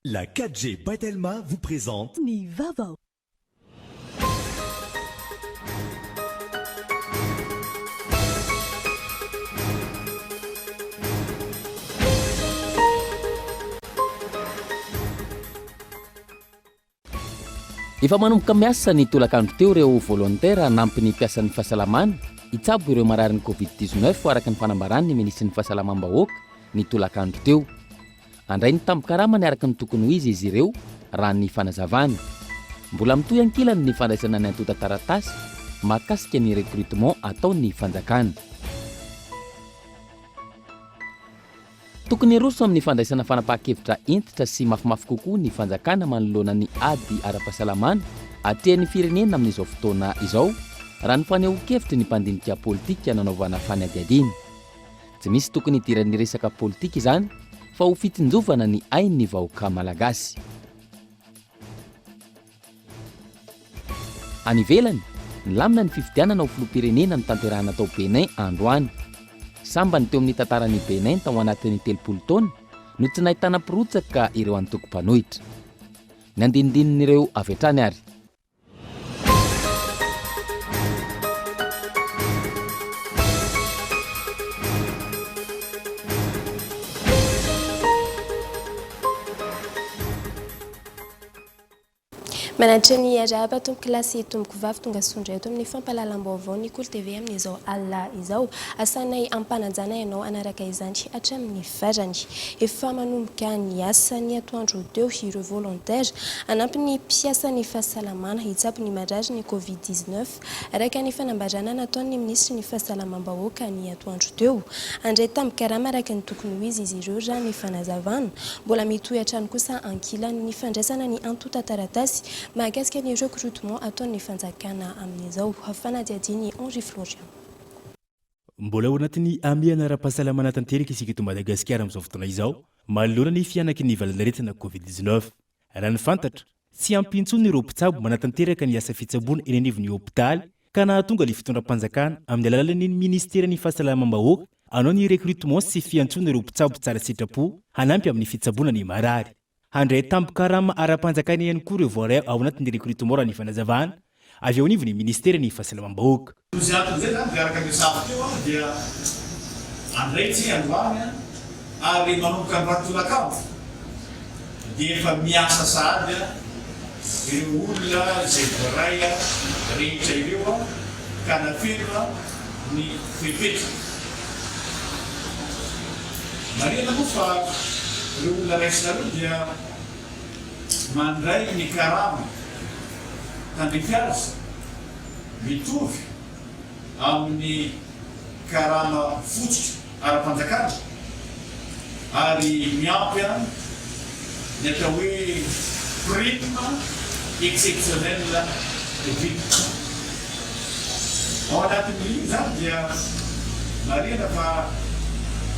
La 4G by Telma vous présente. Ny vaovao. Efa manomboka miasa ny tolakandro teo ireo volontaires hanampy ny mpiasan'ny fahasalamana hitsabo ireo mararin'ny Covid 19 araka ny fanambaran'ny minisitry ny fahasalamam-bahoaka ny tolakandro teo. Handray ny tambin-karamany araka ny tokony ho izy izy ireo raha ny fanazavana. Mbola mitohy ankilany ny fandraisana ny antontan-taratasy mahakasika ny recrutement ataon'ny fanjakana. Tokony hiroso amin'ny fandraisana fanapahan-kevitra hentitra sy mafimafy kokoa ny fanjakana manoloana ny ady ara-pahasalamana atrehan'ny firenena amin'izao fotoana izao, raha ny fanehoan-kevitry ny mpandinika politika nanaovana fanadihadiana. Tsy misy tokony hidiran'ny resaka politika izany fa ho fitsinjovana ny ain'ny vahoaka malagasy. Any ivelany, nilamina ny fifidianana ho filoham-pirenena notanterahina tao Bénin androany. Sambany teo amin'ny tantaran'i Bénin tao anatin'ny 30 taona no tsy nahitana mpirotsaka ireo antoko mpanohitra. Ny andinindinin'ireo avy hatrany ary. Manatitra ny arahaba tompokolahy sy tompokovavy tonga soa indray eto amin'ny fampahalalam-baovao ny Kolo TV amin'izao alina izao. Asanay ampanajana ianao hanaraka izany hatramin'ny farany. Efa manomboka ny asa ny atoandro teo ireo volontaires hanampy ny mpiasan'ny fahasalamana hitsabo ny marary ny Covid 19, araka ny fanambarana nataon'ny minisitry ny fahasalamam-bahoaka ny atoandro teo. Handray tambin-karama araka ny tokony ho izy izy ireo raha ny fanazavana. Mbola mitohy hatrany kosa ankilany ny fandraisana ny antontan-taratasy mahakasika ny recrutement ataon'ny fanjakana amin'izao. Fanadihadian'i Henri Florian. Mbola ao anatin'ny hamehana ara-pahasalamana tanteraka isika eto Madagasikara amin'izao fotoana izao, manoloana ny fihanaky ny valanaretina Covid 19. Raha ny fantatra, tsy ampy intsony ireo mpitsabo manatanteraka ny asa fitsaboana eny anivon'ny hopitaly ka nahatonga ny fitondram-panjakana amin'ny alalan'ny minisiteran'ny fahasalamam-bahoaka hanao ny recrutement sy fiantsoana ireo mpitsabo tsara sitrapo hanampy amin'ny fitsaboana ny marary. Handray tambin-karama ara-panjakana ihany koa ireo voaray ao anatin'ny recrutement raha ny fanazavana avy eo anivon'ny minisiteran'ny fahasalamam-bahoaka. Noho izay antony izay izany dia araka ny resahako teo dia andray tsika androany ary manomboka androany tolakandro dia efa miasa sahady ireo olona izay voaray rehetra ireo ka nafeno ny fepetra. Marihana moa fa ireo olona raisinareo dia mandray ny karama tandrify azy mitovy amin'ny karama fototra ara-panjakana ary miampy an ny atao hoe prime exceptionnelle covid. Ao anatin'io izany dia marihana fa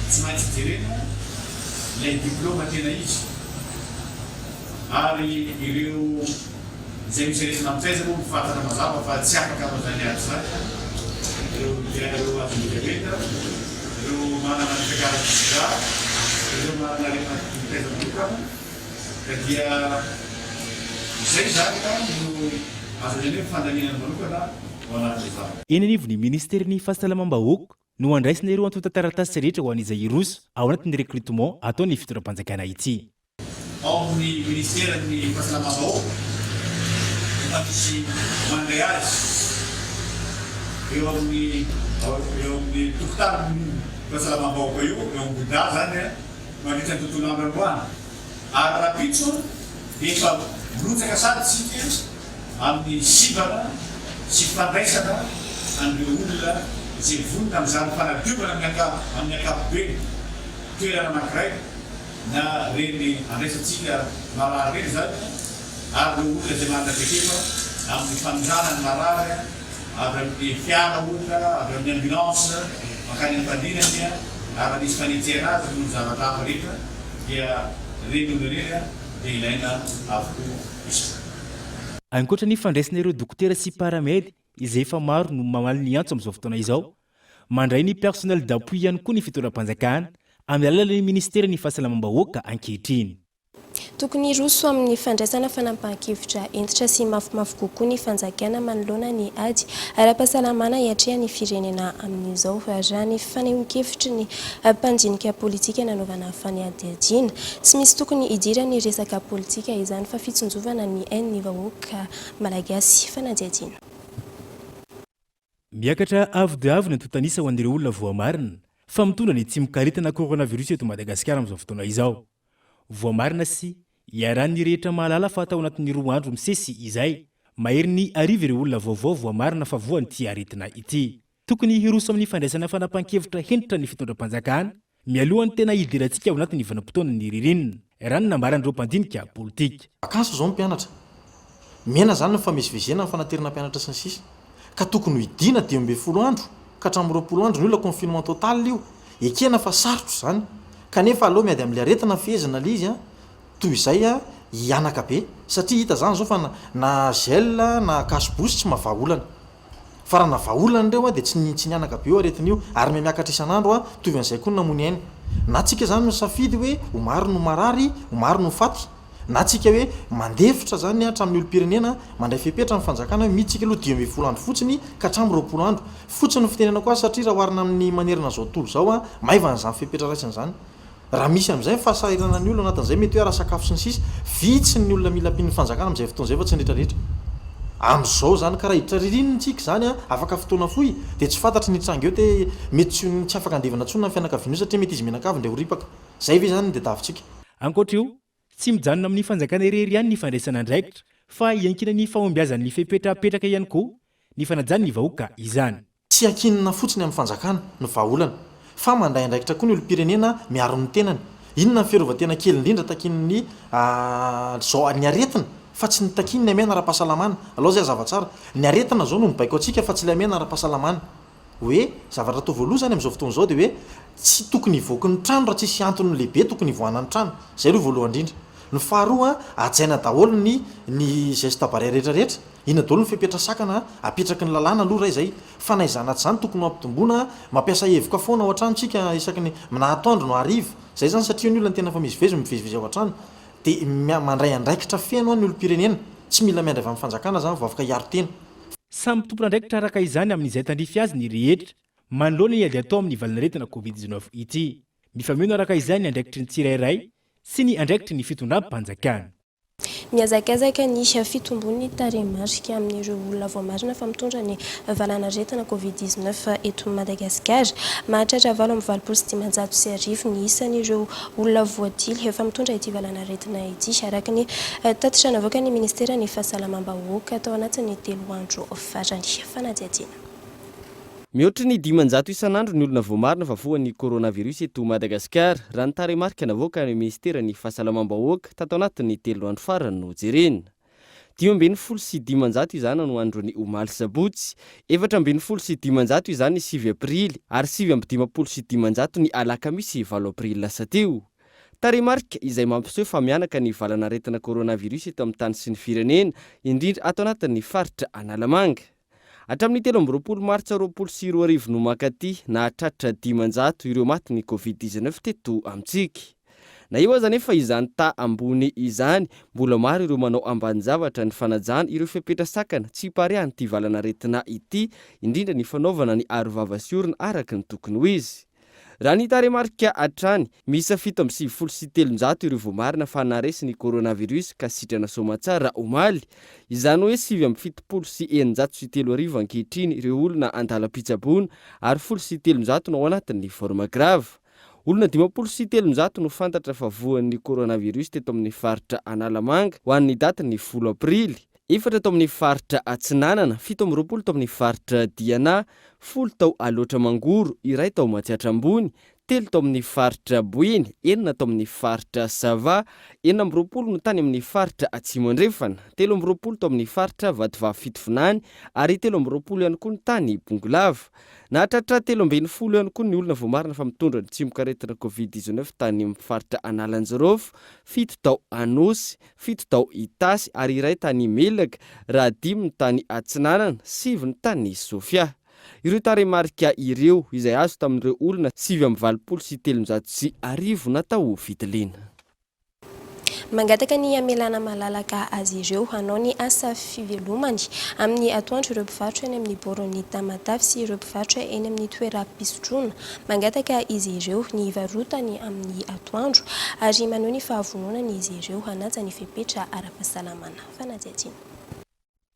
tsy maintsy jerena ilay diplaoma tena izy ary ireo izay misy aretina mitaiza moa mifantatra mazava fa tsy afaka hanao izany ady izany ireo ireo azon'ny diabeta, ireo manana ny fiakaran'ny tosidra, ireo manana aretina mitaiza manokana ka dia izay izany no azo lazaina hoe fandaminana manokana ao anatin'ilay zavatra. Eny anivon'ny Ministeran'ny Fahasalamam-bahoaka no handraisana ireo antontan-taratasy rehetra ho an'izay hiroso ao anatin'ny recrutement ataon'ny fitondram-panjakana ity. Ao amin'ny minisiteran'ny Fahasalamam-bahoaka efa misy mandray azy eo amin'ny eo amin'ny tokotanin'ny fahasalamam-bahoaka io, eo Ambohidahy izany mandritra ny tontolo andro androany ary rahampitso dia efa mirotsaka sady isika amin'ny sivana sy fandraisana an'ireo olona izay vonona amin'izany fanadiovana amin'ny ankapobeny toerana anankiray na ireny andraisantsika marary ireny izany ary ireo olona izay manana traikefa amin'ny famindrana ny marary avy amin'ny fiara ohatra, avy amin'ny ambulance mankany amin'ny fandriana ary raha misy fanetsehana azy noho ny zavatra hafa rehetra dia ireny olona ireny dia ilaina avokoa isaka. Ankoatra ny fandraisana ireo dokotera sy paramed izay efa maro no mamaly ny antso amin'izao fotoana izao, mandray ny personnel d'appui ihany koa ny fitondram-panjakana amin'ny alalan'ny minisiteran'ny fahasalamam-bahoaka ankehitriny. Tokony hiroso amin'ny fandraisana fanapahan-kevitra hentitra sy mafimafy kokoa ny fanjakana manoloana ny ady ara-pahasalamana iatrehan'ny firenena amin'izao, raha ny fanehoan-kevitry ny mpandinika politika nanaovana fanadihadiana. Tsy misy tokony hidiran'ny resaka politika izany fa fitsinjovana ny ain'ny vahoaka malagasy. Fanadihadiana. Miakatra avo dia avo ny antontan'isa ho an'ireo olona voamarina fa mitondra ny tsimokaretina coronavirus eto Madagasikara amin'izao fotoana izao. Voamarina sy iarahan'ny rehetra mahalala fa tao anatin'ny roa andro misesy izay, maherin'ny arivo ireo olona vaovao voamarina fa voan'ity aretina ity. Tokony hiroso amin'ny fandraisana fanapahan-kevitra hentitra ny fitondram-panjakana mialohan'ny tena hidirantsika ao anatin'ny vanim-potoanan'ny ririnina, raha ny nambaran'ireo mpandinika politika. Vakansy izao ny mpianatra. Mihena izany ny fifamezivezena, ny fanaterana mpianatra sy ny sisa. Ka tokony ho hidiana 15 andro ka hatramin'ny 20 andro ny olona, confinement total io. Ekena fa sarotra izany. Kanefa aleo miady amin'ilay aretina fehezina ilay izy toy izay hihanaka be. Satria hita izany izao fa na gel na cache bouche tsy mahavaha olana. Fa raha navaha olana ireo dia tsy tsy nihanaka be io aretina io ary mihamiakatra isan'andro toy an'izay koa ny namoy aina. Na tsika izany misafidy hoe ho maro no marary, ho maro no faty. Na tsika hoe mandefitra izany hatramin'ny olom-pirenena, mandray fepetra ny fanjakana hoe miditsika aloha 15 andro fotsiny ka hatramin'ny 20 andro. Fotsiny ny fitenenako azy satria raha oharina amin'ny manerana izao tontolo izao, maivana izany fepetra raisina izany. Raha misy amin'izay ny fahasahiranan'ny olona anatin'izay mety hoe ara-sakafo sy ny sisa, vitsy ny olona mila ampian'ny fanjakana amin'izay fotoana izay fa tsy ny rehetra rehetra. Amin'izao izany ka raha hiditra ririnina tsika izany afaka fotoana fohy dia tsy fantatry ny hitranga eo te mety tsy tsy afaka handevina intsony na ny fianakaviana io satria mety izy mianakavy indray ho ripaka. Izay ve izany no tadiavintsika? Ankoatra io, tsy mijanona amin'ny fanjakana irery ihany ny fandraisana andraikitra fa iankinan'ny fahombiazan'ny fepetra apetraka ihany koa ny fanajan'ny vahoaka izany. Tsy ankinina fotsiny amin'ny fanjakana ny vahaolana, fa mandray andraikitra koa ny olom-pirenena miaro ny tenany. Inona ny fiarovan-tena kely indrindra takian'ny zao ny aretina fa tsy ny takian'ny hamehana ara-pahasalamana? Alao izay hazava tsara. Ny aretina izao no mibaiko antsika fa tsy ilay hamehana ara-pahasalamana. Hoe zavatra atao voaloha izany amin'izao fotoana izao dia hoe tsy tokony hivoaky ny trano raha tsisy antony lehibe tokony hivoahana ny trano. Izay aloha voalohany indrindra. Ny faharoa, hajaina daholo ny ny geste barrière rehetra rehetra. Inona daholo ny fepetra sakana apetraky ny lalàna aloha ray zay? Fa na izany na tsy izany tokony ho ampitomboina, mampiasa hevoka foana ao an-trano tsika isaky ny na atoandro no hariva, zay zany satria ny olona ny tena mifamezivezy mivezivezy ao an-trano de mandray andraikitra feno ny olom-pirenena, tsy mila miandry avy amin'ny fanjakana zany vao afaka hiaro tena. Samy tompon'andraikitra araka izany amin'izay tandrify azy ny rehetra manoloana ny ady atao amin'ny valanaretina Covid 19 ity. Mifameno araka izany ny andraikitry ny tsirairay sy ny andraikitry ny fitondram-panjakana. Mihazakazaka ny fitombon'ny tarehimarika amin'ireo olona voamarina fa mitondra ny valanaretina Covid 19 eto Madagasikara. Mahatratra 1588 ny isan'ireo olona voatily efa mitondra ity valanaretina ity, araka ny tatitra navoakan'ny ministeran'ny Fahasalamam-bahoaka tao anatin'ny telo andro farany. Fanadihadiana. Mihoatry ny 500 isan'andro ny olona voamarina fa voan'ny coronavirus eto Madagasikara, raha ny tarehimarika navoakan'ny minisiteran'ny Fahasalamam-bahoaka tato anatin'ny telo andro farany no jerena. 515 izany no andron'ny omaly sabotsy, 514 izany ny 9 aprily ary 559 ny alakamisy 8 aprily lasa teo. Tarehimarika izay mampiseho fa mihanaka ny valanaretina coronavirus eto amin'ny tany sy ny firenena, indrindra ato anatin'ny faritra Analamanga. Hatramin'ny 23 martsa 2020 no mankaty, nahatratra 500 ireo matin'ny Covid 19 teto amintsika. Na eo aza anefa izany taha ambony izany, mbola maro ireo manao ambanin-javatra ny fanajana ireo fepetra sakana tsy hipariahan'ity valanaretina ity, indrindra ny fanaovana ny arovava sy orona araka ny tokony ho izy. Raha ny tarehimarika hatrany, miisa 397 ireo voamarina fa naharesy ny coronavirus ka sitrana soamantsara omaly. Izany hoe 679 ankehitriny ireo olona andalam-pitsaboana ary 310 no ao anatin'ny forme grave. Olona 350 no fantatra fa voan'ny coronavirus teto amin'ny faritra Analamanga ho an'ny datin'ny 10 aprily. Efatra tao amin'ny faritra Atsinanana, 27 tao amin'ny faritra Diana, 10 tao Alaotra Mangoro, iray tao Matsiatra Ambony, telo tao amin'ny faritra Boeny, enina tao amin'ny faritra Sava, 26 no tany amin'ny faritra Atsimo Andrefana, 23 tao amin'ny faritra Vatovavy Fitovinany ary 23 ihany koa ny tany Bongolava. Nahatratra 13 ihany koa ny olona voamarina fa mitondra ny tsimokaretina Covid 19 tany amin'ny faritra Analanjirofo, fito tao Anosy, fito tao Itasy ary iray tany Imelaka, raha dimy ny tany Atsinanana, sivy ny tany Sofia. Ireo tarehimarika ireo, izay azo tamin'ireo olona 1389 natao ho fitiliana. Mangataka ny hamelana malalaka azy ireo hanao ny asa fivelomany amin'ny atoandro ireo mpivarotra eny amin'ny boron'ny Tamatave sy ireo mpivarotra eny amin'ny toeram-pisotroana. Mangataka izy ireo ny hivarotany amin'ny atoandro ary maneho ny fahavononany izy ireo hanaja ny fepetra ara-pahasalamana. Fanadihadiana.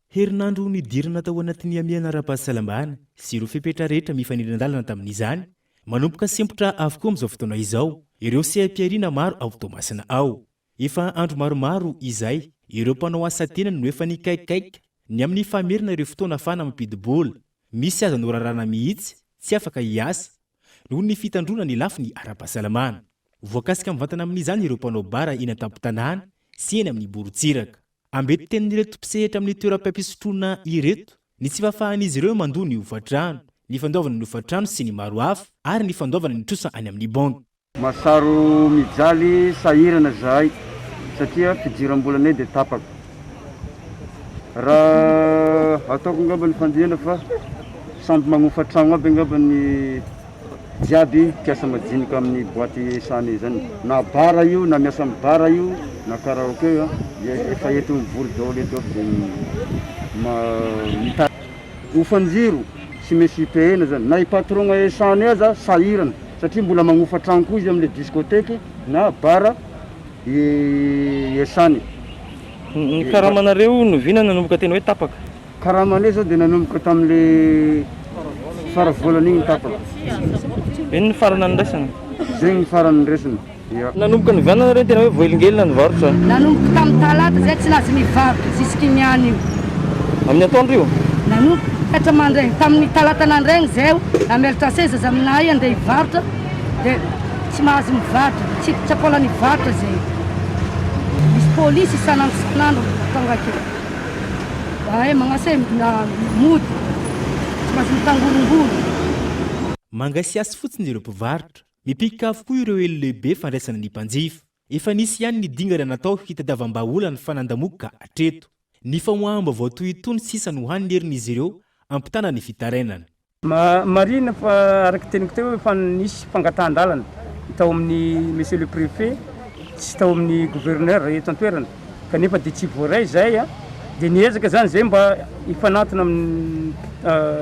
Herinandro nidirana tao anatin'ny hamehana ara-pahasalamana sy ireo fepetra rehetra mifanindran-dalana tamin'izany, manomboka sempotra avokoa amin'izao fotoana izao ireo seha-pihariana maro ao Toamasina ao. Efa andro maromaro izay ireo mpanao asa tenany no efa nikaikaika ny amin'ny famerana ireo fotoana ahafahana mampidi-bola. Misy aza norarana mihitsy tsy afaka hiasa noho ny fitandroana ny lafiny ara-pahasalamana. Voakasika mivantana amin'izany ireo mpanao bara eny an-tampon-tanàna sy eny amin'ny morontsiraka. Ambetin-tenin'ireto mpisehatra amin'ny toeram-pisotroana ireto ny tsy fahafahan'izy ireo mandoa ny hofantrano, ny fandoavana ny hofantrano sy ny maro hafa ary ny fandoavana ny trosa any amin'ny banky. Masaro mijaly sahirana zahay satria fidiram-bolanay dia tapaka. Raha ataoko angamba ny fandihana fa samby magnofa tragno aby angamba ny jiaby mpiasa madinika amin'ny boite iasana zany na bar io na miasa amin'ny bar io na karaoke io dia efa eto mivory daholo eto aby zay mitady hofan-jiro tsy maintsy payena zany na i patron iasana aza sahirana satria mbola magnofa tragno koa izy amle discothèque na bar iasany. Ny karamanareo novina nanomboka tena hoe tapaka? Karamanay zao dia nanomboka tamin'le fara volana igny tapaka. Iny ny farany niraisana? Zegny ny farany niraisana, ya. Nanomboka novana nareo tena hoe voahelingelina ny varotra? Nanomboka tamin'ny talata zay tsy nahazo nivarotra jusque niany io. Amin'ny atoandro io? Nanomboka hetra mandraigny, tamin'ny talata nandraigny zay namelatra seza za aminay andeha hivarotra dia tsy mahazo mivarotra, tsy tsy apola nivarotra zay. Misy polisy isan'andro isan'andro tonga akeo. Ahay magnasa e mody, tsy mahazo mitangorongoro. Mangasiasy fotsiny ireo mpivarotra. Mipika avokoa ireo elo lehibe fandraisana ny mpanjifa. Efa nisy ihany ny dingana natao hitadiavam-bahaolana fa nandamoka hatreto. Ny famoaham-baovao toy itony sisa no hany herin'izy ireo hampitana ny fitarainana. Marihina fa araka ny teniko teo efa nisy fangatahan-dalana tao amin'ny Monsieur le Préfet sy tao amin'ny Gouverneur eto an-toerana kanefa dia tsy voaray izay dia niezaka izany izay mba hifanantona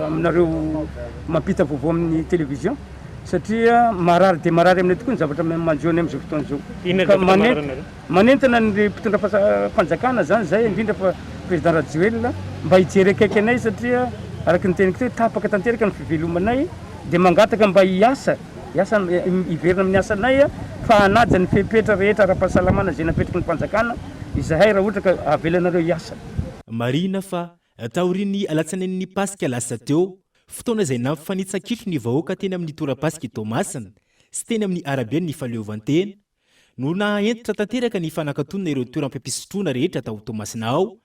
aminareo mampita vaovao amin'ny télévision satria marary dia marary aminay tokoa ny zavatra manjo anay amin'izao fotoana izao. Inona ny zavatra marary anareo? Manentana ny mpitondra fanjakana izany izay, indrindra fa Président Rajoelina mba hijery akaiky anay satria araka ny teniko teo tapaka tanteraka ny fivelomanay dia mangataka mba hiasa, hiasa, hiverina amin'ny asanay fa hanaja ny fepetra rehetra ara-pahasalamana izay napetraky ny fanjakana izahay raha ohatra ka avelanareo hiasa. Marihina fa taorian'ny alatsinain'ny Paska lasa teo, fotoana izay nampifanitsa-kitro ny vahoaka teny amin'ny tora-pasik'i Toamasina sy teny amin'ny araben'ny fahaleovantena, no naha-hentitra tanteraka ny fanakatonana ireo toeram-pisotroana rehetra tao Toamasina ao,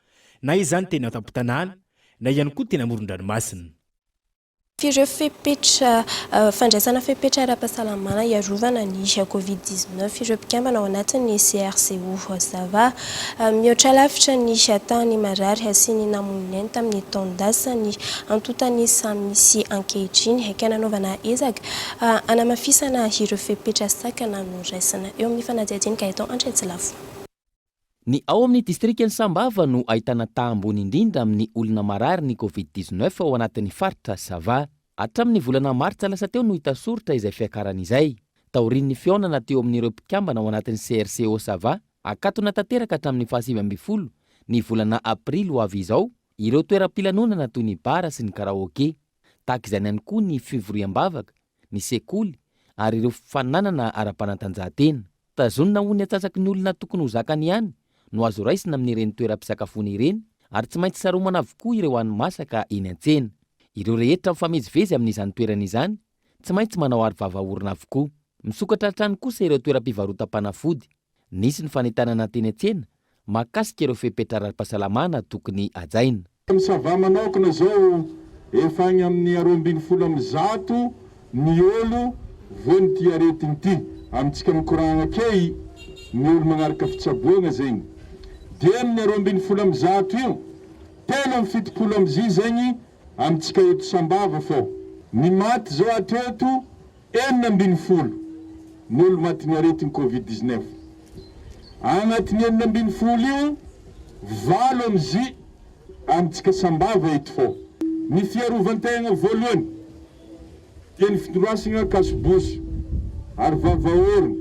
na izany teny an-tampon-tanàna, na ihany koa teny amoron-dranomasina. Ireo fepetra fandraisana fepetra ara-pahasalamana hiarovana ny Covid 19 ireo mpikambana ao anatin'ny CRCO Sava. Mihoatra lavitra ny tahan'ny marary sy ny namoy ny ainy tamin'ny taon-dasa ny antontan'isa misy ankehitriny ka nanaovana ezaka hanamafisana ireo fepetra sakana noraisina. Eo amin'ny fanadihadian'i Gaëtan Andriatsilafo. Ny ao amin'ny distrikan'i Sambava no ahitana taha ambony indrindra amin'ny olona marary ny Covid 19 ao anatin'ny faritra Sava. Hatramin'ny volana martsa lasa teo no hita soritra izay fiakarana izay. Taorian'ny fihaonana teo amin'ireo mpikambana ao anatin'ny CRCO Sava, akatona tanteraka hatramin'ny faha-19 ny volana aprily ho avy izao ireo toeram-pilanonana toy ny bar sy ny karaoke. Tahaka izany ihany koa ny fivoriam-bavaka, ny sekoly ary ireo fananana ara-panatanjahantena. Tazonina ho ny antsasaky ny olona tokony ho zakany ihany no azo raisina amin'ireny toeram-pisakafoana ireny ary tsy maintsy saromana avokoa ireo hani-masaka eny an-tsena. Ireo rehetra mifamezivezy amin'izany toerana izany tsy maintsy manao aro vava orona avokoa. Misokatra hatrany kosa ireo toeram-pivarotam-panafody. Nisy ny fanentanana teny an-tsena mahakasika ireo fepetra ara-pahasalamana tokony hajaina. Amin'ny Sava manokana zao efa agny amin'ny 112 ny olo voan'ity aretigny ty, amintsika mikoragna key ny olo magnaraka fitsaboagna zegny de amin'ny 112 io 73 am'zy zegny amintsika eto Sambava fô ny maty zao hatreto 16 ny olo matin'ny aretigny covid 19. Agnatin'ny 16 io, valo amin'zy amintsika Sambava eto fô. Ny fiarovan-tegna voalohany dia ny fidoroasagna kasobosy ary vavaorogno.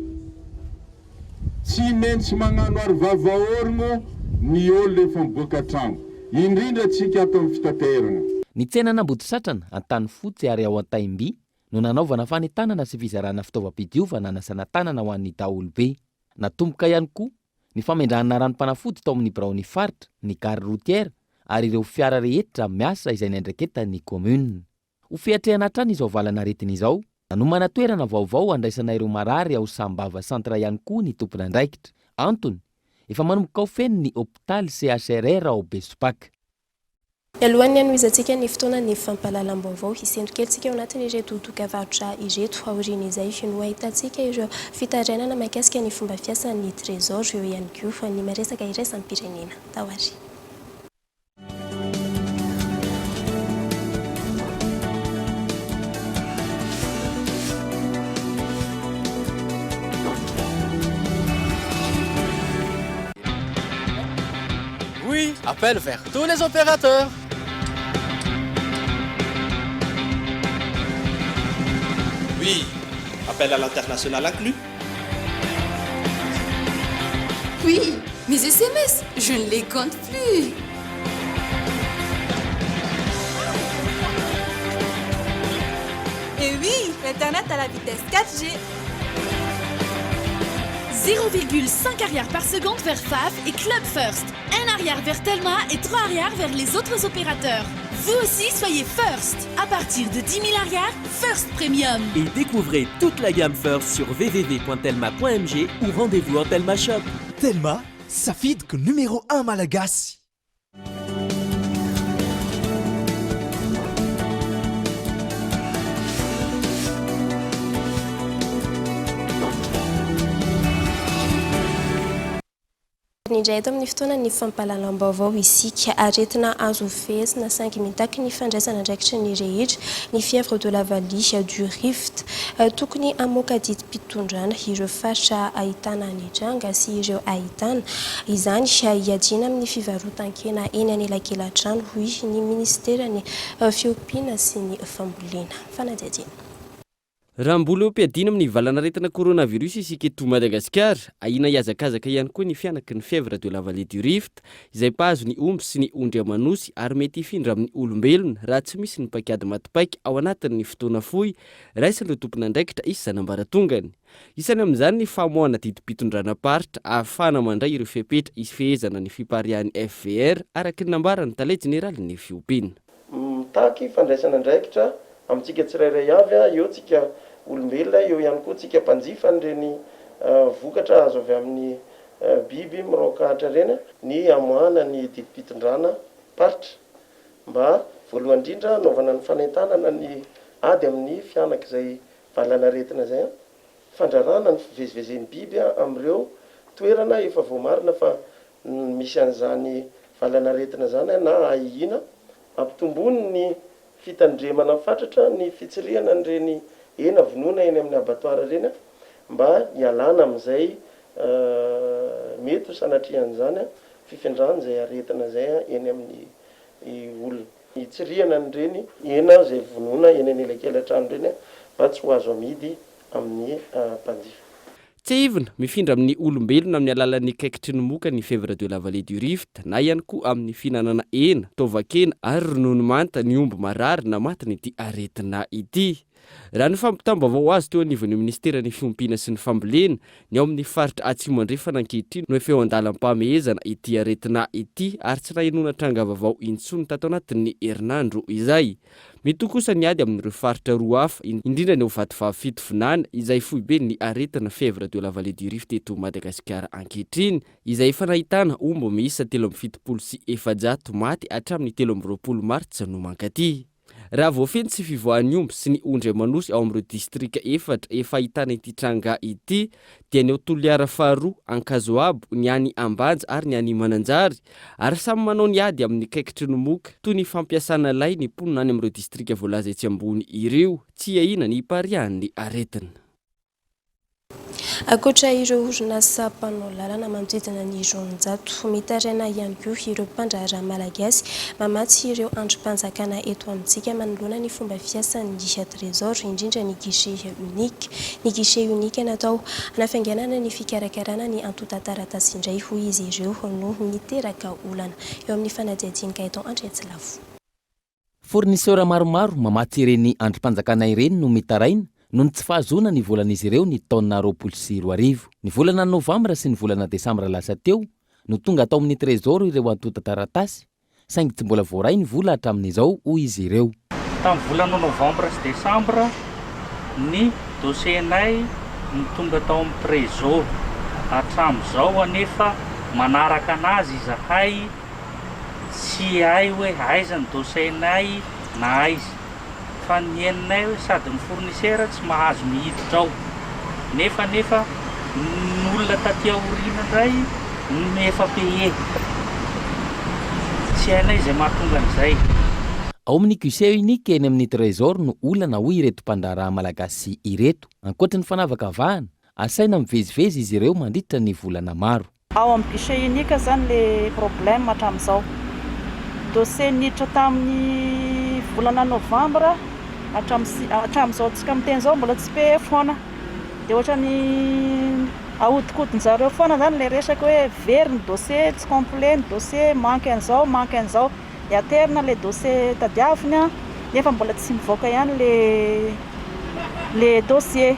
Tsy maintsy magnano aro vavaorogno ny olo rehefa miboaka tragno, indrindra antsika ato amin'ny fitateragna. Ny tsenan'Ambodisatrana, Antanifotsy ary ao Antaimby no nanaovana fanentanana sy fizarana fitaovam-pidiovana hanasana tanana ho an'ny daholobe. Natomboka ihany koa ny famendrahana ranom-panafody tao amin'ny biraon'ny faritra, ny gare routière ary ireo fiara rehetra miasa izay niandraiketan'ny commune. Ho fiatrehana hatrany izao valan'aretina izao, nanomana toerana vaovao handraisana ireo marary ao Sambava Centre ihany koa ny tompon'andraikitra. Antony, efa manomboka ho feno ny hopitaly CHRR ao Besopaka. Mialohan'ny hanohizantsika ny fotoanan'ny fampahalalam-baovao, hisento kely tsika ao anatin'ireto dokavarotra ireto. Aorian'izay no hahitantsika ireo fitarainana mahakasika ny fomba fiasan'ny Trésor, eo ihany koa ny miresaka iraisam-pirenena. Tao ary. Oui, appel vers tous les opérateurs. Oui, appel à l'international inclus. Oui, mes SMS, je ne les compte plus. Et oui, l'internet à la vitesse 4G. 0,5 arrière par seconde vers FAF et Club First. 1 arrière vers Telma et 3 arrière vers les autres opérateurs. Vous aussi, soyez First. À partir de 10 000 arrières, First Premium. Et découvrez toute la gamme First sur www.telma.mg ou rendez-vous en Telma Shop. Telma, safidiko numéro 1 malagasy. Indray eto amin'ny fotoanan'ny fampahalalam-baovao isika. Aretina azo fehezina saingy mitaky ny fandraisana andraikitry ny rehetra ny fièvre de la vallée du Rift. Tokony hamoaka didim-pitondrana ireo faritra ahitana ny tranga sy ireo ahitana izany hiadiana amin'ny fivarotan-kena eny anelakelan-trano, hoy ny minisiteran'ny fiompiana sy ny fambolena. Fanadihadiana. Raha mbola eo am-piadiana amin'ny valanaretina coronavirus isika eto Madagasikara, ahiana hihazakazaka ihany koa ny fihanaky ny fièvre de la vallée du Rift, izay mpahazo ny omby sy ny ondry aman'osy ary mety hifindra amin'ny olombelona raha tsy misy ny paikady maty paika ao anatin'ny fotoana fohy raisin'ireo tompon'andraikitra isan'ambaratongany. Isany amin'izany ny famoahana didim-pitondrana-paritra ahafahana mandray ireo fepetra hifehezana ny fipariahan'ny FVR, araka ny nambaran'ny tale jeneralin'ny fiompiana. Mitaky fandraisana andraikitra amintsika tsirairay avy, eo tsika olombelona, eo ihany koa tsika mpanjifa an'ireny vokatra azo avy amin'ny biby miraoka ahitra ireny, ny hamoahana ny didim-pitondrana paritra mba voalohany indrindra hanaovana ny fanentanana ny ady amin'ny fihanak'izay Valanaretina izay an. Fandrarana ny fivezivezen'ny biby amin'ireo toerana efa voamarina fa misy an'izany valanaretina izany na ahiahiana. Ampitomboiny ny fitandremana fatratra ny fitsirihana an'ireny hena vonoina eny amin'ny abattoir ireny mba hialana amin'izay mety ho sanatrian'izany fifindran'izay aretina izay eny amin'ny olona. Hitsirihana an'ireny hena izay vonoina eny anelakelan-trano ireny mba tsy ho azo amidy amin'ny mpanjifa. Tsiahivina, mifindra amin'ny olombelona amin'ny alalan'ny kaikitry ny moka ny fièvre de la vallée du Rift, na ihany koa amin'ny fihinanana hena, taovan-kena ary ronono manta ny omby marary na matin'ity aretina ity. Raha ny fampitam-baovao azo teo anivon'ny minisiteran'ny Fiompiana sy ny Fambolena, ny ao amin'ny faritra Atsimo Andrefana ankehitriny no efa eo an-dalam-pahamehezana ity aretina ity ary tsy nahenoana tranga vaovao intsony tato anatin'ny herinandro izay. Mitohy kosa ny ady amin'ireo faritra roa hafa, indrindra ny ao Vatovavy Fitovinany izay foiben'ny aretina fièvre de la vallée du Rift eto Madagasikara ankehitriny, izay efa nahitana omby miisa 473 maty hatramin'ny 23 martsa no mankaty. Raha voafehy ny tsy fivoahan'ny omby sy ny ondry aman'osy ao amin'ireo distrika efatra efa ahitana ity tranga ity dia ny ao Toliara faharoa, Ankazoabo, ny any Ambanja ary ny any Mananjary ary samy manao ny ady amin'ny kaikitry ny moka toy ny fampiasana lay ny mponina any amin'ireo distrika voalaza etsy ambony ireo tsy hiahiana ny hipariahan'ny aretina. Ankoatra ireo orinasa mpanao lalana manodidina ny 200, mitaraina ihany koa ireo mpandraharaha malagasy mamatsy ireo andrim-panjakana eto amintsika manoloana ny fomba fiasan'ny Trésor, indrindra ny guichet unique. Ny guichet unique natao hanafainganana ny fikarakarana ny antontan-taratasy indray, hoy izy ireo, no niteraka olana. Eo amin'ny fanadihadian'i Gaëtan Andriantsilavo. Fournisseur maromaro mamatsy ireny andrim-panjakana ireny no mitaraina noho ny tsy fahazoana ny volan'izy ireo ny taona 2020. Ny volana novambra sy ny volana desambra lasa teo no tonga tao amin'ny Trésor ireo antontan-taratasy saingy tsy mbola voaray ny vola hatramin'izao, hoy izy ireo. Tamin'ny volana novambra sy desambra ny dossier-nay no tonga tao amin'ny Trésor. Hatramin'izao anefa manaraka an'azy izahay. Tsy hay hoe aiza ny dossier-nay na aiza. Fa ny henonay hoe sady ny fournisseur tsy mahazo mihiditra ao. Nefa anefa ny olona taty aoriana indray no efa payé. Tsy hainay izay mahatonga an'izay. Ao amin'ny guichet unique eny amin'ny Trésor no olana hoy ireto mpandraharaha malagasy ireto. Ankoatry ny fanavakavahana, asaina mivezivezy izy ireo mandritra ny volana maro. Ao amin'ny guichet unique zany le problème hatramin'izao. Dossier niditra tamin'ny volana novembre hatramin'ny hatramin'izao tsika miteny izao mbola tsy paye foana. Dia ohatran'ny ahodikodin-jareo foana zany le resaka hoe very ny dossier, tsy complet ny dossier, manque an'izao, manque an'izao. Dia aterina le dossier tadiaviny an, nefa mbola tsy mivoaka ihany le le dossier.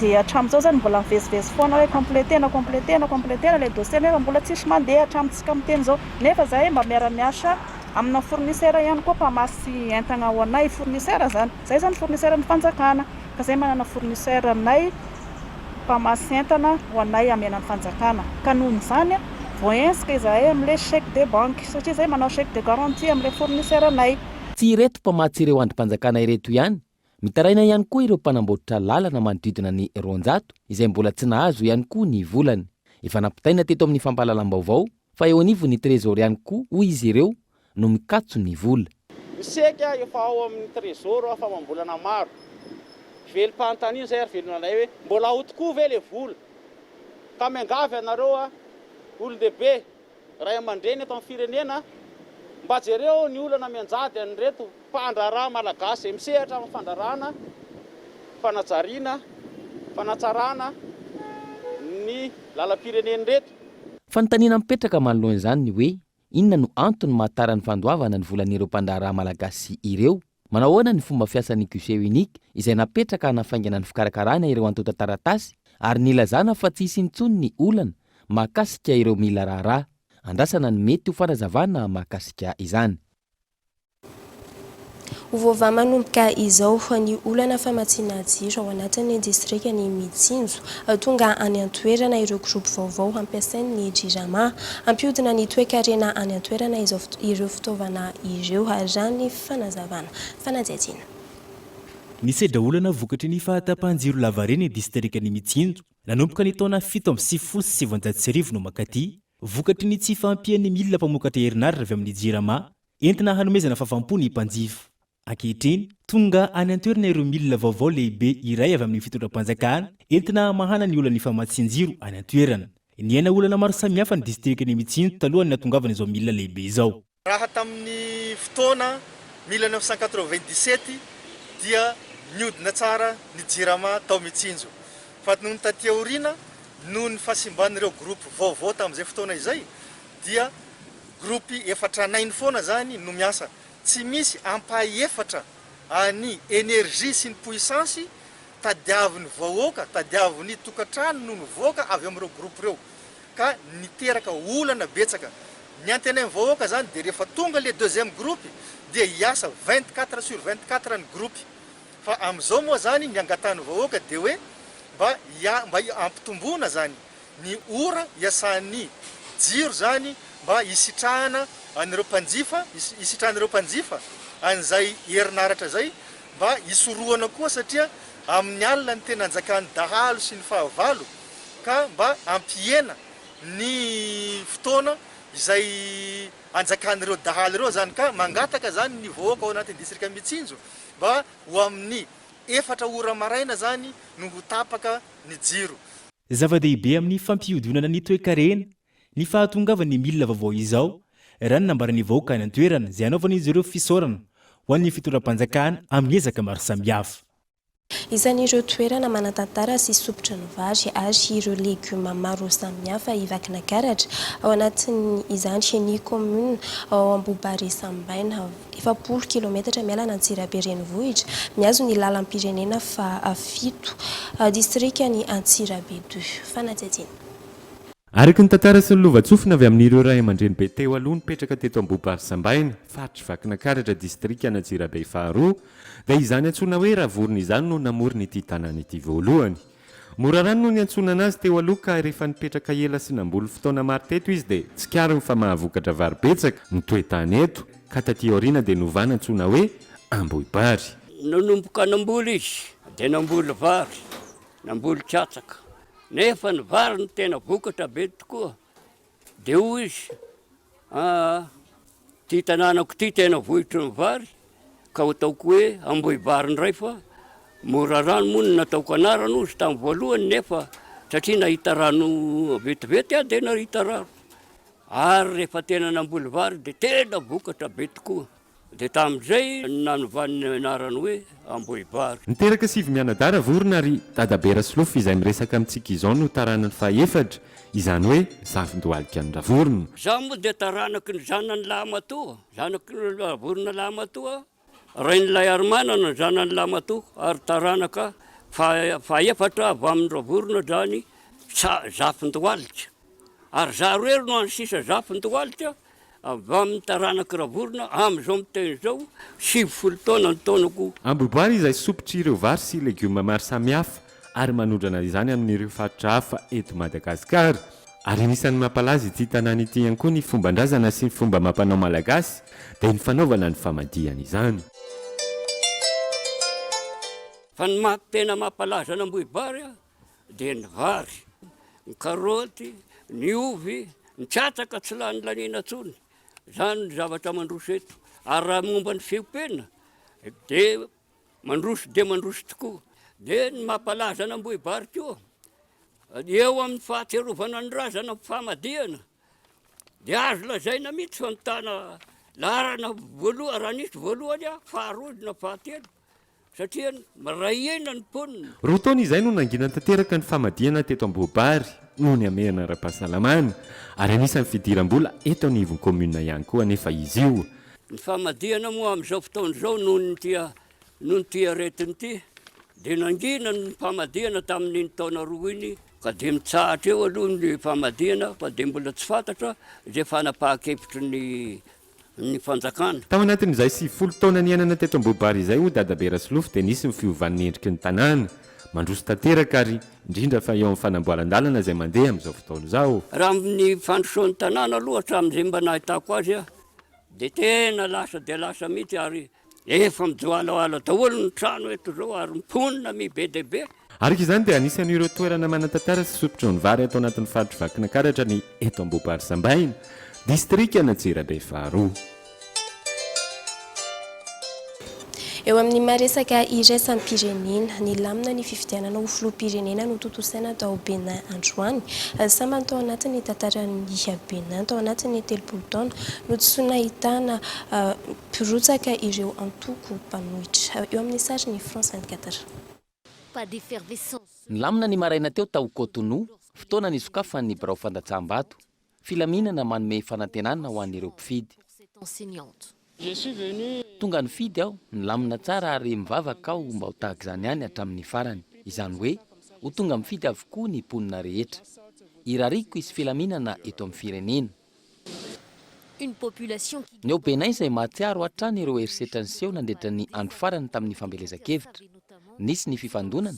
Dia hatramin'izao izany mbola mivezivezy foana hoe completena, completena, completena ilay dossier nefa mbola tsisy mandeha hatramintsika miteny izao. Nefa izahay mba miara-miasa amina fournisseur ihany koa mpamasy entana ho anay, fournisseur izany. Izahay izany fournisseur ny fanjakana, ka izay manana fournisseur anay mpamasy entana ho anay amena ny fanjakana. Ka noho izany voahenjika izahay amin'ilay chèque de banque satria izahay manao chèque de garantie amin'ilay fournisseur anay. Tsy ireto mpamatsy ireo andrim-panjakana ireto ihany Mitaraina ihany koa ireo mpanamboatra lalana manodidina ny 200 izay mbola tsy nahazo ihany koa ny volany. Efa nampitaina teto amin'ny fampahalalam-baovao fa eo anivon'ny Trésor ihany koa hoy izy ireo no mikatso ny vola. Ny seky efa ao amin'ny Trésor aho fa amam-bolana maro. Velom-panontaniana izay ary velona anay hoe mbola ao tokoa ve ilay vola? Ka miangavy anareo aho, olon-dehibe, ray aman-dreny eto amin'ny firenena, mba jereo ny olana mianjady an'ireto mpandraharaha malagasy izay misehatra amin'ny fandraharahana, fanajariana, fanatsarana ny lalam-pirenena ireto. Fanontaniana mipetraka manoloana izany ny hoe inona no antony mahatara ny fandoavana ny volan'ireo mpandraharaha malagasy ireo? Manao ahoana ny fomba fiasan'ny guichet unique izay napetraka hanafaingana ny fikarakarana ireo antontan-taratasy ary nilazana fa tsy hisy intsony ny olana mahakasika ireo mila raharaha? Andrasana ny mety ho fanazavana mahakasika izany. Ho voavaha manomboka izao ny olana famatsiana jiro ao anatin'ny distrikan'i Mitsinjo. Tonga any an-toerana ireo groupe vaovao hampiasain'ny Jirama. Hampihodina ny toekarena any an-toerana izao ireo fitaovana ireo, raha ny fanazavana. Fanadihadiana. Nisedra olana vokatry ny fahatapahan-jiro lavareny ny distrikan'i Mitsinjo nanomboka ny taona 1997 no mankaty, vokatry ny tsy fahampian'ny milina mpamokatra herinaratra avy amin'ny Jirama entina hanomezana fahafaham-po ny mpanjifa. Ankehitriny, tonga any an-toerana ireo milina vaovao lehibe iray avy amin'ny fitondram-panjakana entina hamahana ny olan'ny famatsian-jiro any an-toerana. Niaina olana maro samihafa ny distrikan'i Mitsinjo talohan'ny nahatongavan'izao milina lehibe izao. Raha tamin'ny fotoana 1997 dia niodina tsara ny Jirama tao Mitsinjo fa nony taty aoriana noho ny fahasimban'ireo groupe vaovao tamin'izay fotoana izay dia groupe efa tranainy foana izany no miasa Tsy misy ampahefatra an'ny energie sy ny puissance tadiavin'ny vahoaka, tadiavin'ny tokantrano no mivoaka avy amin'ireo groupe ireo ka niteraka olana betsaka. Ny antenain'ny vahoaka zany dia rehefa tonga le deuxième groupe dia hiasa 24 sur 24 ny groupe. Fa amin'izao moa zany ny angatahan'ny vahoaka dia hoe mba mba hampitomboana zany ny ora iasan'ny jiro izany mba hisitrahana an'ireo mpanjifa, hisitrahan'ireo mpanjifa an'izay herinaratra izay mba hisorohana koa satria amin'ny alina no tena anjakan'ny dahalo sy ny fahavalo ka mba hampihena ny fotoana izay anjakan'ireo dahalo ireo izany ka mangataka izany ny vahoaka ao anatin'ny distrikan'i Mitsinjo mba ho amin'ny. Efatra ora maraina izany no ho tapaka ny jiro. Zava-dehibe amin'ny fampihodinana ny toekarena ny fahatongavan'ny milina vaovao izao, raha ny nambaran'ny vahoaka any an-toerana, izay anaovan'izy ireo fisaorana ho an'ny fitondram-panjakana amin'ny ezaka maro samihafa. Isan'ireo toerana manan-tantara sy sompitry ny vary ary ireo legioma maro samihafa i Vakinakaratra. Ao anatin'izany ny kaominina ao Ambohibary Sambaina, 40 kilometatra miala an'Antsirabe renivohitra, mihazo ny lalam-pirenena fahafito, distrikan'i Antsirabe ii. Fanadihadiana. Araka ny tantara sy ny lovantsofina avy amin'ireo ray aman-dreny be teo aloha nipetraka teto Ambohibary Sambaina, faritr'i Vakinakaratra, distrikan'Antsirabe faharoa, Dia izany antsoina hoe Ravorona izany no namorona ity tanàna ity voalohany. Morarano no niantsoana anazy teo aloha ka rehefa nipetraka ela sy namboly fotoana maro teto izy dia tsikariny fa mahavokatra vary betsaka ny toe-tany eto ka taty aoriana dia novana antsoina hoe Ambohibary. Nanomboka namboly izy dia namboly vary, namboly katsaka. Nefa ny vary no tena vokatra be tokoa. Dia hoy izy, Aa, ity tanànako ity tena vohitry ny vary, ka ho ataoko hoe Ambohibary indray fa Morarano moa no nataoko anarana hozy tamin'ny voalohany nefa satria nahita rano vetivety aho dia nahita rano. Ary rehefa tena namboly vary dia tena vokatra be tokoa. Dia tamin'izay no nanovany ny anarany hoe Ambohibary. Niteraka sivy mianadahy Ravorona ary Dadabe Rasolofo izay miresaka amintsika izao no taranany fahefatra, izany hoe zafin-dohalika an'i Ravorona. Izaho moa dia taranaky ny zanany lahimatoa, zanaky ny Ravorona lahimatoa, Rainilaiarimanana ny zanany lahimatoa ary taranaka fahefatra avy amin'i Ravorona izany zafin-dohalika. Ary izaho irery no hany sisa zafin-dohalika Avy amin'ny taranak'i Ravorona, amin'izao miteny izao, 90 taona ny taonako. Ambohibary izay sompitry ireo vary sy legioma maro samihafa ary manondrana izany amin'ireo faritra hafa eto Madagasikara. Ary anisan'ny mampalaza ity tanàna ity ihany koa ny fomban-drazana sy ny fomba amam-panao malagasy dia ny fanaovana ny famadihana izany. Fa ny maha tena mampalaza an'Ambohibary dia ny vary, ny karaoty, ny ovy, ny katsaka tsy lany laniana intsony. Izany ny zavatra mandroso eto. Ary raha momba ny fiompiana dia mandroso dia mandroso tokoa. Dia ny mampalaza an'Ambohibary koa, eo amin'ny fahatsiarovana ny razana, ny famadihana, dia azo lazaina mihitsy fa mitana laharana voalohany, raha nisy voalohany, faharoa na fahatelo. Satria miray hina ny mponina. Roa taona izay no nangina tanteraka ny famadihana teto Ambohibary noho ny hamehana ara-pahasalamana, ary anisan'ny fidiram-bola eto anivon'ny kaominina ihany koa anefa izy io. Ny famadihana moa amin'izao fotoana izao noho ny ity noho ity aretina ity dia nangina ny famadihana tamin'iny taona roa iny ka dia mitsahatra eo aloha ny famadihana fa dia mbola tsy fantatra izay fanapahan-kevitry ny ny fanjakana. Tao anatin'izay 90 taona niainana teto Ambohibary izay hoy Dadabe Rasolofo dia nisy ny fiovan'ny endriky ny tanàna. Mandroso tanteraka ary indrindra fa eo amin'ny fanamboaran-dalana izay mandeha amin'izao fotoana izao. Raha amin'ny fandrosoan'ny tanàna aloha hatramin'izay mba nahitako azy dia tena lasa dia lasa mihitsy ary Efa mijoalaoala daholo ny trano eto izao ary mponina mi be dia be. Araka izany dia anisan'ireo toerana manan-tantara sy sompitry ny vary ato anatin'ny faritr'i Vakinankaratra ny eto Ambohibary Sambaina, distrikan'Antsirabe faharoa. Eo amin'ny maha resaka iraisam-pirenena, nilamina ny fifidianana ho filoham-pirenena notontosaina tao Bénin androany. Sambany tao anatin'ny tantaran'i Bénin tao anatin'ny 30 taona no tsy nahitana Mpirotsaka ireo antoko mpanohitra. Eo amin'ny sarin'ny France 24. Nilamina ny maraina teo tao Cotonou, fotoana nisokafan'ny birao fandatsaham-bato. Filaminana manome fanantenana ho an'ireo mpifidy. Tonga nifidy aho, nilamina tsara ary mivavaka aho mba ho tahaka izany ihany hatramin'ny farany. Izany hoe, ho tonga mifidy avokoa ny mponina rehetra. Irariako hisy filaminana eto amin'ny firenena. Ny ao Bénin izay mahatsiaro hatrany ireo herisetra niseho nandritra ny andro farany tamin'ny fampielezan-kevitra. Nisy ny fifandonana,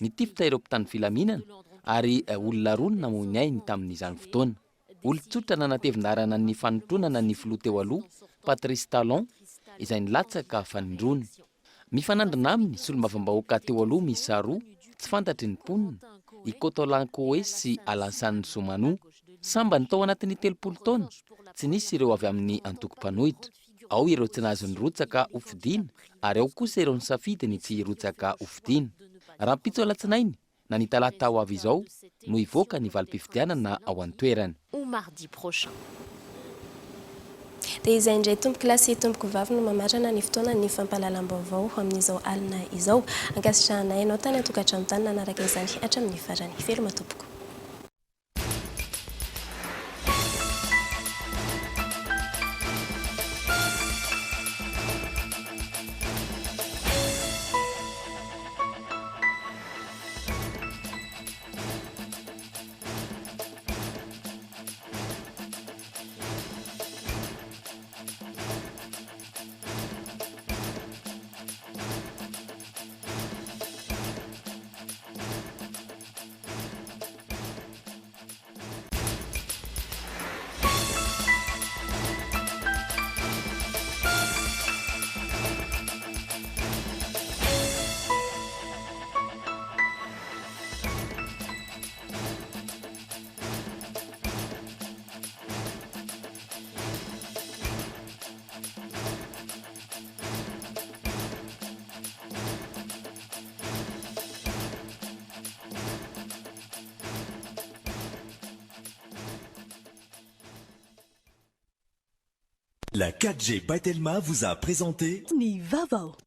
nitifitra ireo mpitandro filaminana ary olona roa no namoy ny ainy tamin'izany fotoana. Olon-tsotra nanatevin-daharana ny fanotronana ny filoha teo aloha, Patrice Talon, izay nilatsaka fanindroany. Mifanandrina aminy, solombavambahoaka teo aloha miisa roa, tsy fantatry ny mponina, i Kotolan Koé sy Alassane Soumanou. Sambany tao anatin'ny 30 taona, tsy nisy ireo avy amin'ny antoko mpanohitra. Ao ireo tsy nahazo nirotsaka hofidiana ary ao kosa ireo nisafidy ny tsy hirotsaka hofidiana. Rahampitso alatsinainy na ny talata ho avy izao no hivoaka ny valim-pifidianana ao an-toerana. Ou mardi prochain. Dia izay indray tompokolahy sy tompokovavy no mamarana ny fotoanan'ny fampahalalam-baovao amin'izao alina izao. Ankasitrahanay anao tany an-tokantrano tany nanaraka izany hatramin'ny farany. Veloma tompoko. La 4G by Telma vous a présenté Ny vaovao.